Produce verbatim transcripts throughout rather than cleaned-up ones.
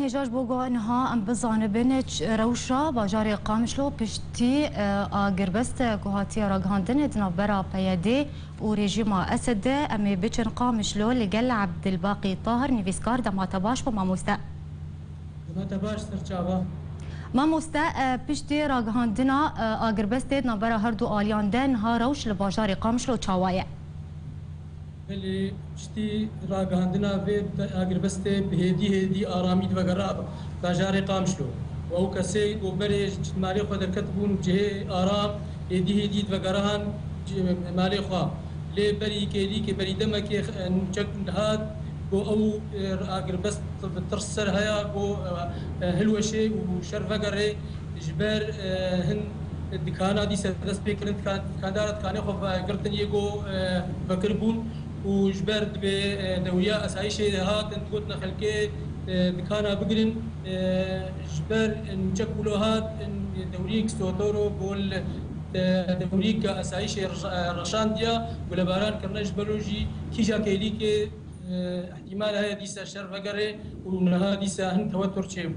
Hêja ji bo ku niha em bizanibin ç-, rewşa bajarê Qamişlo piştî, e, agirbest ku hatiye ragihandin di navbera P Y D û rejîma Esed de, em ê biçin Qamişlo li gel Ebdilbaqî Tahir, nivîskar. Dema te baş be mamoste. Dema te baş, serçava. Mamoste, e, piştî ragihandina, e, agirbestê di navbera her du aliyan de niha rewş li bajarê Qamişlo çawa ye? Belê, piştî ragihandina vê agirbestê bi hêdî hêdî aramî divegera bajarê Qamişlo. Û ew kesê ku berê ji malê xwe derketibûn cihê aram, hêdî hêdî divegerihan ci-, malê xwe. Lê berî kêlîkê, berî demekê, e, nûçek hat ku ew, e, agirbest bi tirs ser heye ku, e, e, hilweşê û şer vegere. Ji ber, e, hin dikana dîsa dest pê kirin, dikan-, dikandara dikanê xwe ve-, girtin yê ku, e, vekiribûn û ji ber dibê, e, dewriya esayîşê hatin, digotin xelkê, e, dikana bigirin, e, ji ber, e, nûçek wilo hat, e, dewriyek stotoro gol, e, dewriyek esayîşê reş-, e, reşandiya, gulebaran kirine, ji belo jî kîja kêlîkê, e, îhtîmal heye dîsa şer vegere û niha dîsa hin tewetur çêbû.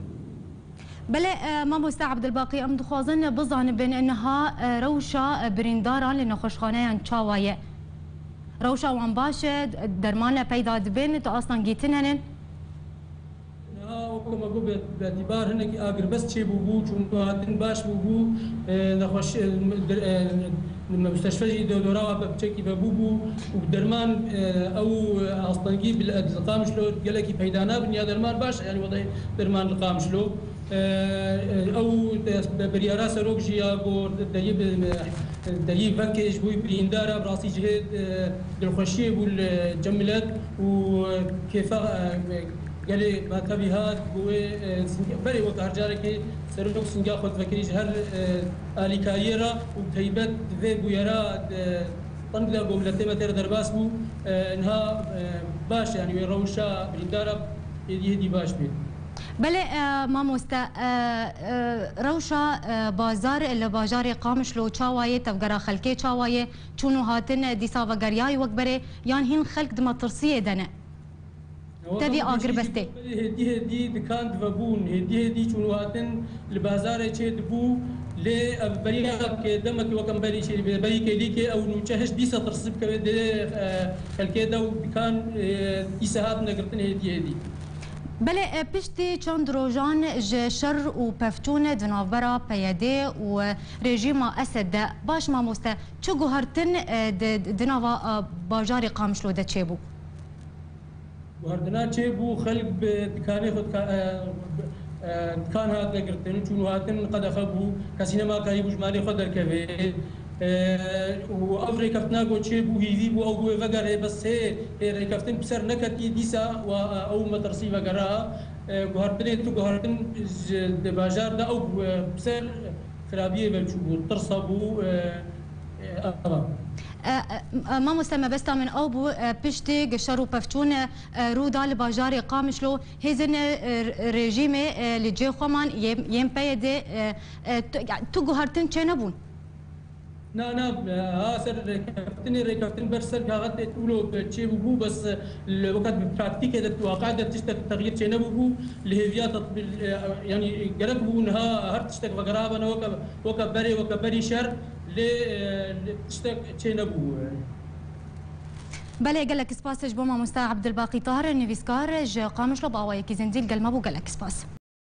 Belê, e, mamoste Ebdilbaqî, em dixwazin bizanibin niha, e, rewşa, e, birîndaran li nexweşxaneyan çawa ye? Rewşa wan baş e, derman peyda dibin, tu astengîtin henin? Niha wek me got, bi, bi îtîbar hinekî agirbest çêbûbû, çûn hatin baş bûbû, e, nexweş, e, dir-, e, Li me musteshfe jî do-, dora wa bi piçekî vebûbû û derman, e, ew, e, astengî bi, li Qamişlo gelekî peyda nabin ya derman baş, yanî wedayê derman li Qamişlo. E, e, ew de-, bi biryara serok jî ya ku deriyê bi, e, deriyê vekê ji bo birîndara bi rastî cihê, e, dilxweşiyê bû li cem milet û, e, kêfa, e, Gelê me tevî hat, bi wê, e, singê-, berê weke her carekê serok singa xwe divekirî ji her, e, alîkariyê re û taybet di vê bûyera, e, teng de ku miletê me tê re derbas bû, e, niha, e, baş, yanî wê rewşa birîndara êdî hêdî baş bê. Belê, e, mamoste, e, e, rewşa, e, bazar li bajarê Qamişlo çawa ye, tevgera xelkê çawa ye, çûn û hatin, e, dîsa vegeriyayî wek berê, yan hîn xelk di metirsiyê de ne? Tevî agirbestê. Hêdî hêdî dikan divebûn, hêdî hêdî çûn û hatin li bazarê çê dibû, lê ev beriya ke demekê wek em berî çê, berî kêlîkê ew nûçe hiş dîsa tirsî bikeve dê, e, xelkê de û dikan, e, dîsa hatine girtin hêdî hêdî. Belê, e, piştî çend rojan ji şer û pevçûn di navbera P Y D û, e, rejîma Esed de, baş mamoste, çi guhertin, e, di, di nava, e, bajarê Qamişlo de çêbû? Guhertina çêbû, xelk bi dikanê xwe dika-, e, bi, e, dikan hatine girtin, çûn û hatin qedexe bû, kesî nema karîbû ji malê xwe derkeve. E, û ev rêkeftina ku çêbû, hîvî bû, ew bû wê vegerê, bes hê, hê rêkeftin bi ser neketî, dîsa wa, e, ew metirsî vegera. E, guhertinê tu guhertin ji, di bajar de ew, e, bi ser xirabiyê ve çûbû, tirsa bû, e, e, ava. E, e, e, mamoste, mebesta min ew bû, e, piştî gi şer û pevçûn, e, rû da li bajarê Qamişlo, hêzên, e, r-, rejîmê, e, li cê xwe man, yên, yên P Y D, e, e, tu, ya, tu guhertin çênebûn? Na, na, e, ha ser rêkeftinê, rêkeftin ber ser kaxetê wilo çêbûbû, bes, e, li weke bi praktîkê de, waqe de tiştek texyîr çênebûbû, li hêviya tatbîl, e, yanî gerek bû niha her tiştek vegerabene weke, weke berê, weke berî şer, lê, e, lê tiştek çênebû. Belê, gelek spas ji bo mamoste Ebdilbaqî Tahir, nivîskar ji Qamişlo, bi awayekî zindî li gel me bû. Gelek spas.